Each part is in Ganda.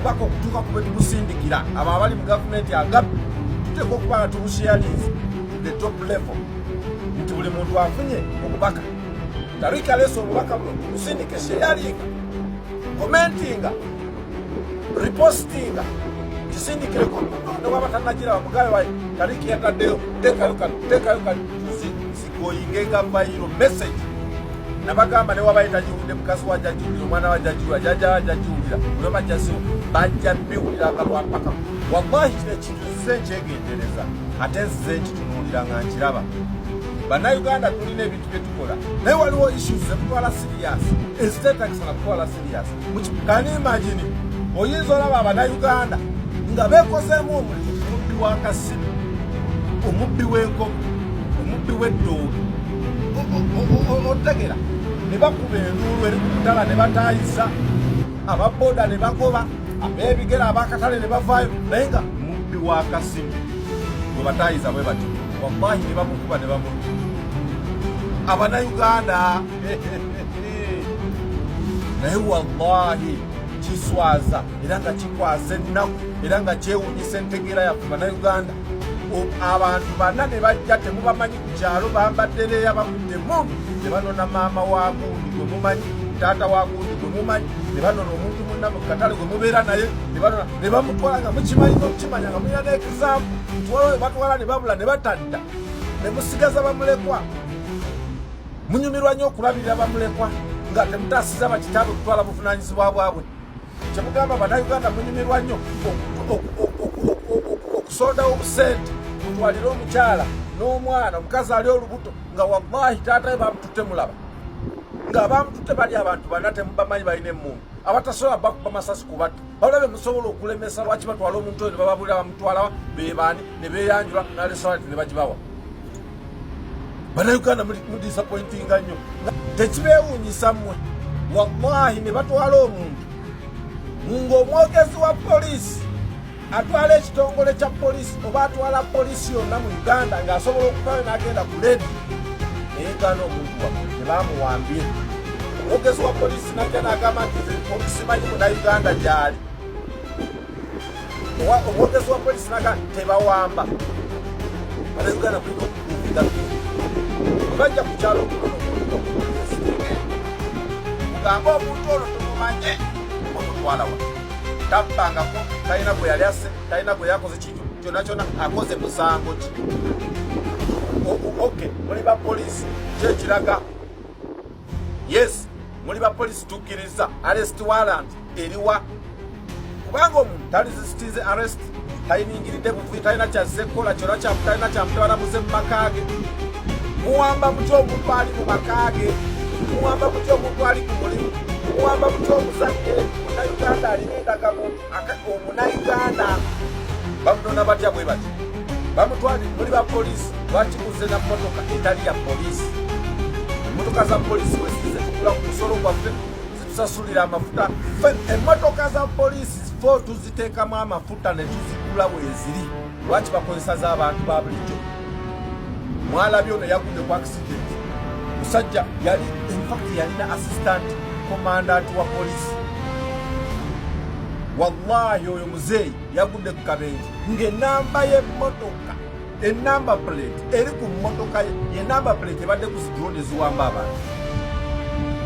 Obubaka okutuuka ku betubusindikira, abo abali mu gavumenti agabbi, tuteekwa okuba nga tubusharinze to the top level, nti buli muntu afunye obubaka. Tariki aleese obubaka buno, tubusindike. Sharinga, commentinga, repostinga, kisindikireko newaba tanakiraba, mugabe wae Tariki yataddeyo, teekayo kano, teekayo kano, zigoyinge nga viral message. Nabagamba, newaba yetagiwulidde, mukazi wajja giwulira, omwana wajja giwulira, jajja wajja giwulira, olweba jasiwo bajja biwulira nga lwampaka. Wallahi, kino ekintu nzize nkyegendereza, ate nzize nkitunuulira nga nkiraba. Bannayuganda tulina ebintu bye tukola, naye waliwo issues zemutwala serious eziteetagisa na kutwala serious. Can imagine, oyinza olaba Abannayuganda nga beekozeemu omulimu ku mubbi wa kasimu, omubbi w'enkoko, omubbi w'eddoobi, otegera, ne bakuba enduulu eri ku mutala, ne bataayiza ababoda, ne bagoba ab'ebigere, abakatale ne bavaayo, naye nga mubbi wa kasimu bwe bataayiza bwe batyo, wallahi ne bamukuba ne bamutta. Abannayuganda, naye wallahi kiswaza era nga kikwasa ennaku era nga kyewunyisa entegeera yaffe Bannayuganda. Abantu bana ne bajja, temubamanyi, ku kyalo, bambadde leeya, bakutte emundu, ne banona maama wa gundi gwe mumanyi, taata wa gundi gwe mumanyi, ne banona omuntu munna mu katale gwe mubeera naye, ne banona ne bamutwala nga mukimanyi n'okukimanya, nga mulina n'example nti waliwo batwala ne babula ne batadda ne musigaza bamulekwa. Munyumirwa nnyo okulabirira bamulekwa nga temutaasiza bakitaabwe kutwala buvunaanyizibwa bwabwe. Kyemugamba, Bannayuganda, munyumirwa nnyo okusondawo obusente mutwalire omukyala n'omwana, omukazi ali olubuto, nga wallahi taata we bamututte. Mulaba nga bamututte, bali abantu bana temubamanyi, balina emundu, abatasobola bakuba masasi kubatta. Wabula be musobola okulemesa lwaki batwala omuntu oyo, ne bababulira bamutwalawa, bebaani, ne beeyanjula nalesoalti ne bagibawa. Bannayuganda mudisappointinga nnyo, tekibeewuunyisa mmwe. Wallahi, ne batwala omuntu ng'omwogezi wa poliisi atwala ekitongole kya poliisi oba atwala poliisi yonna mu Uganda, ng'asobola okuvayo n'agenda ku ledi neyegaana omuntu waffe tebamuwambye. Omwogezi wa poliisi najja n'agamba nti simanyi Munauganda gyali. Omwogezi wa poliisi naga tebawamba Bannayuganda. Mulina okukuvinga bajja ku kyalo okunono omuntu, mugambe omuntu ono tumumanye, omutwalawa, tabbangako, talina gwe yali asse, talina gwe yakoze kintu kyonna kyonna, akoze musango ki? Ok, muli ba poliisi, kyekiraga yes, muli ba poliisi, tukkiriza. Arrest warrant eriwa? Kubanga omuntu talizisitize arrest, tayiningiridde buvuyo, talina kyazze kukola kyona, talina kyamutwala muze mu maka ge. Muwamba mutya omuntu ali mu maka ge? Muwamba mutya omuntu ali ku mulimu? Muwamba mutya omuzadde Munauganda alina endagamuntu? Omunauganda bamunona batya bwe bati? Bamutwale, muli ba poliisi, lwaki muze na motoka etali ya poliisi? Emotoka za poliisi wesize tukula ku musolo gwaffe, zitusasulira amafuta. Emotoka za poliisi fo tuziteekamu amafuta ne tuzigula weeziri. Lwaki bakozesa z'abantu ba bulijjo? Mwalabye ono yagudde ku accident, musajja yali, infact yalina assistant commandant wa poliisi. Wallahi, oyo muzeeyi yagudde ku kabenje ng'enamba y'emmotoka, enamba plate eri ku mmotoka ye, ye namba plate ebadde ku zi drone eziwamba abantu.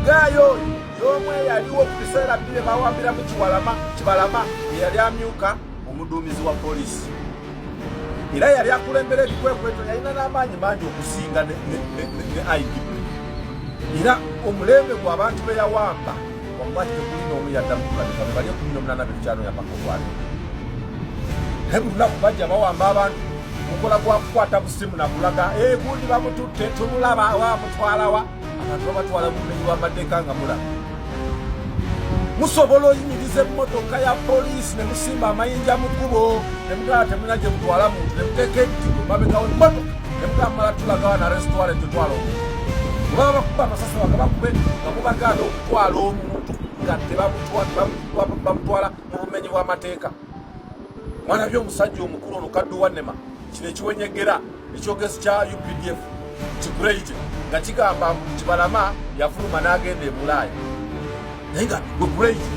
Gaayo oyo y'omu eyaliwo ku biseera biri bawambiramu Kiwalama, Kibalama, eyali amyuka omuduumizi wa poliisi era yali akulembera ebikwekweto, yalina n'amaanyi mangi okusinga ne IGP. Era omulembe gwe abantu be yawamba, wallahi tekulina omu yaddamu kulabika. Be bali 18 betukyanoya paka olwaleero, naye buli lunaku bajja bawamba abantu. Mukola gwa kukwata busimu nakulaga gundi bamututte, tumulaba, wamutwalawa. Abantu babatwala mu bumenyi bw'amateeka nga mulaba. Musobola oyimiriza emmotoka ya poliisi ne musimba amayinja mu kkubo, ne mugamba temulina gye mutwala muntu, ne muteeka ebitigo mabega w'emmotoka, ne mugamba mala tulagawa na restaurant tutwala omuntu. Baba bakuba amasasi bagabakube nga mubagaana okutwala omuntu nga tebamutwala mu bumenyi bw'amateeka. Mwalabye omusajja omukulu ono Kadduwannema, kino ekiwenyegera ekyogezi kya UPDF kikureite nga kigamba Kibalama yafuluma n'agenda e Bulaaya, naye nga gwe Kureite.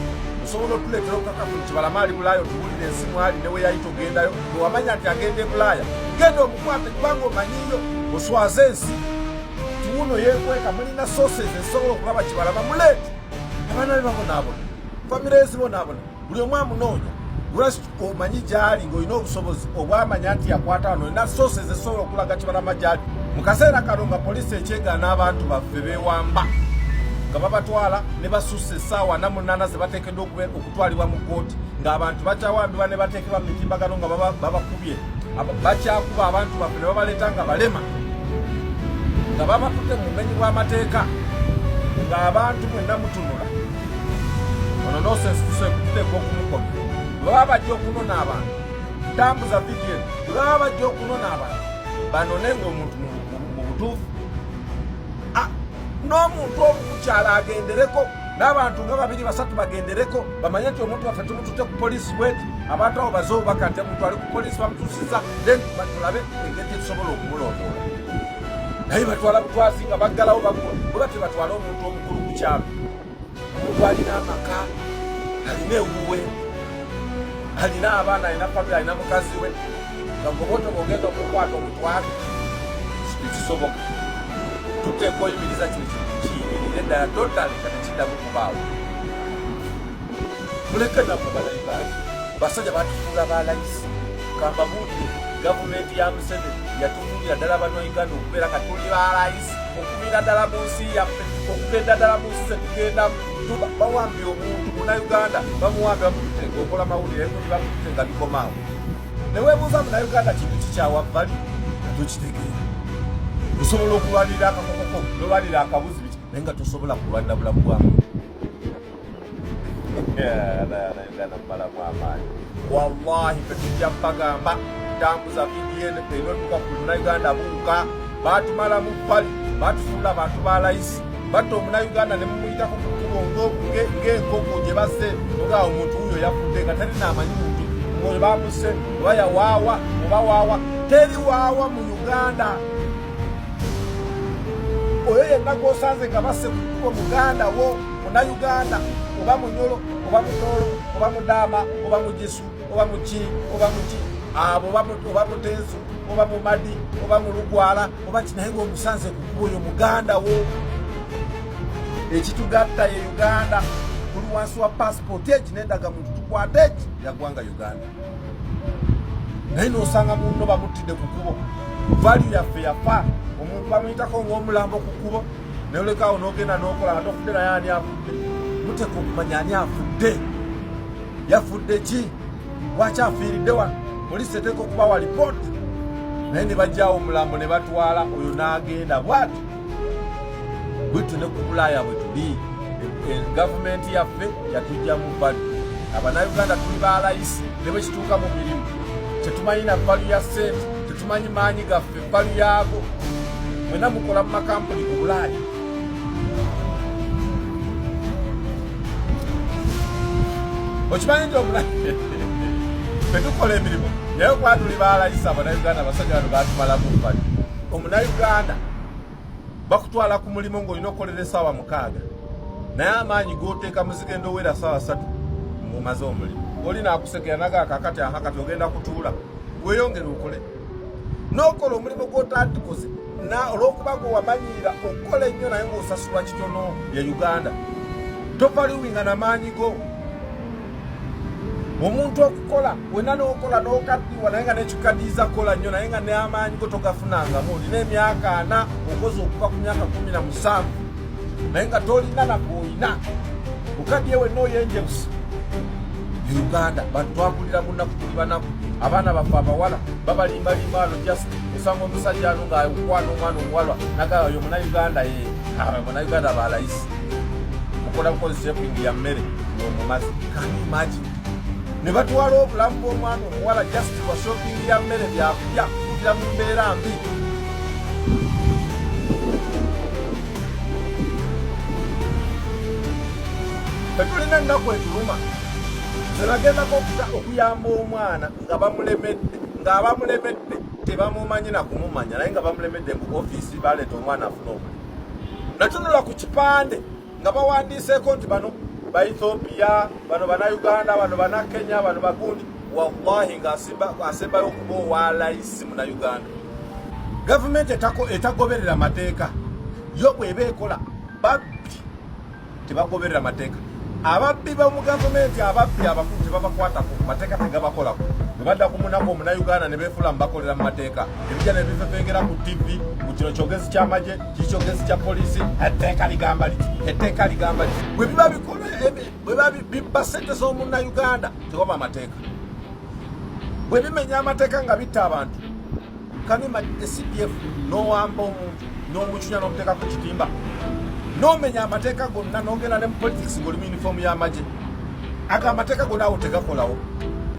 Osobola otuleetera obukakafu nti Kibalama ali Bulaaya, otubuulire ensi mwali ne we yayita ogendayo. Bwe wamanya nti agenda e Bulaaya, genda omukwate, kubanga omanyiyo oswaze ensi. Tiwuno yeekweka. Mulina sources ezisobola okulaba Kibalama, muleete. Abaana be babonaabona, famire ezibonaabona, buli omu amunoonya. Lwaki omanyi gyali ng'olina obusobozi obwamanya nti yakwata wano? Olina sources ezisobola okulaga Kibalama gyali mu kaseera kano, nga poliisi ekyegaana abantu baffe bewamba, nga babatwala ne basussa essaawa 48 ze bateekeddwa okutwalibwa mu kkooti, ng'abantu bakyawambibwa ne bateekebwa mu mitimbagano nga babakubye. Bakyakuba abantu baffe ne babaleeta nga balema, nga babatutte mu bumenyi bw'amateeka, ng'abantu mwenna mutunula. Ono nonsense tuteekwa okumukomya. Bwe baba bajja okunona abantu, tambuza vidiyo eno. Bwe baba bajja okunona abantu, banone ng'omuntu mu butuufu, n'omuntu omu kukyalo agendereko n'abantu nga babiri basatu bagendereko, bamanye nti omuntu waffe tumututte ku poliisi bweti. Abantu abo baze obubaka nti omuntu ali ku poliisi bamutuusiza, then tulabe engeri gyetusobola okumulondoola. Naye batwala butwazi nga baggalawo baggula. Bwe batyo batwale omuntu omukulu ku kyalo, omuntu alina amaka, alina ewuwe, alina abaana, alina famire, alina mukazi we, nga goboto bwogenda okukwata omutwale, tekisoboka. Tuteeka oyimiriza kino kintu kiyimirire ddala totally, nga tekiddamu kubaawo. Muleke naffe Bannayuganda, basajja batufuula balayisi. Kambabuulire, gavumenti ya Museveni yatufuulira ddala Bannayuganda okubeera nga tuli balayisi, okuviira ddala mu nsi yaffe, okugenda ddala mu nsi zetugendamu. Bawambye omuntu Munnayuganda, bamuwambye, bamututte ng'okola mawulire, egundi bamututte nga bikomaawo. Neweebuuza, Munnayuganda kintu kikyawa vali nga tokitegeera. Osobola okulwanirira akakokoko, nolwanirira akabuzi biki, naye nga tosobola kulwanira bulamu bwa muntu. Uganda mumalamu amaanyi. Wallahi fe tujja bagamba, tambuza vidiyo eno enotuka ku Munnayuganda. Buuka, batumalamu pali, batufuula abantu ba layisi. Batta Omunnayuganda ne mumuyitako ku kkubo ng'enkoko gye basse, nga omuntu wuyo yafudde nga teri naamanyi muntu oyo bamusse, oba yawaawa oba waawa. Teri waawa mu Uganda. Oyo yenna gw'osanze nga basse ku kkubo, muganda wo Munnayuganda, oba Munyolo, oba Mutoolo, oba Mudaama, oba Mugisu, oba muki, oba muki, abo oba Muteesu, oba Mumadi, oba Mulugwala, oba kinaye, ngaomusanze ku kkubo, oyo muganda wo. Ekitugatta ye Uganda. Tuli wansi wa passport egi n'endagamuntu, tukwate eki yaggwanga Uganda. Naye nosanga munno bamuttidde ku kkubo. Value yaffe yafa. Omuntu bamuyitako ng'omulambo ku kkubo, nolekaawo n'ogenda n'okola nga tofudde. Naye ani afudde? Muteeka okumanya ani afudde, yafudde ki, lwaki afiiridde wano. Poliisi eteeka okubawa lipooti, naye ne bajjawo omulambo ne batwala, oyo n'agenda bwati bwetyo. Ne ku Bulaaya bwe tuli. Gavumenti yaffe yatujja mu value. Abannayuganda tuli balayisi, ne bwe kituuka mu mirimu tetumanyi na value ya ssente, tetumanyi maanyi gaffe, value yaago. Mwena mukola mu makampuni ku Bulaaya. Okimanyi nti omula fetukola emirimu, naye okuba tuli balayisi. Abannayuganda, abasajja bano batumalamu value. Omunnayuganda bakutwala ku mulimu ng'olina okukolera essaawa 6, naye amaanyi g'oteeka muzigenda owera ssaawa 3 ng'omaze omulimu. Oli naakusekera nagaa, kakati aha, kati ogenda kutuula weeyongere okole n'okola omulimu gw'otandikoze olw'okuba gwe wamanyiira okukola ennyo, naye ng'osasulwa kitono. Ye Uganda tovaluinga na maanyi go. Omuntu okukola wena n'okola n'okaddiwa, naye nga nekikaddiyiza kukola nnyo, naye nga n'amaanyi go togafunangamu. Olina emyaka 40, okoze okuva ku myaka 17, naye nga tolina nagwoyina, okaddiye wenna, oyenjebusi. Uganda bantu twakulira mu nnaku, tuli banaku. Abaana baffe abawala babalimbalimba ano. Just osanga omusajja ano ng'akwana omwana omuwala, nagaa oyo Munauganda. Ye Munauganda balayisi, mukola bukozi shopping ya mmere ng'omumazi. Can you imagine? Ne batwala obulamu bw'omwana omuwala just lwa shopping ya mmere, byakulya, kukulira mu mbeera mbi. Tetulina ennaku etuluma. Nze nagendako okuyamba omwana nga bamulemedde, ng'abamulemedde tebamumanyi na kumumanya, naye nga bamulemedde mu ofiisi, baleeta omwana afune omulimu. Natunula ku kipande nga bawandiiseeko nti bano Ba Ethiopia bano, Bannayuganda bano, Bannakenya bano, bagundi. Wallahi, nga asembayo okuba owalayisi Munauganda. Gavumenti etagoberera mateeka yo bweba ekola, babbi tebagoberera mateeka. Ababbi bamu gavumenti, ababbi abakulu tebabakwatako, mateeka tegabakolako. Bwe badda ku munaku Omunauganda ne beefula mubakolera mu mateeka, ebijja ne bifefengera ku TV mu kino kyogezi ky'amagye, kikyogezi kya poliisi, etteeka ligamba liti, etteeka ligamba liti. Bwe biba bikola, bwe biba bibba sente z'omunauganda, tewaba amateeka. Bwe bimenya amateeka nga bitta abantu, kanima CDF, n'owamba omuntu n'omucunya n'omuteeka ku kitimba, n'omenya amateeka gonna, n'ogenda ne mu politics ng'oli mu uniform y'amagye, ago amateeka gonna awo tegakolawo.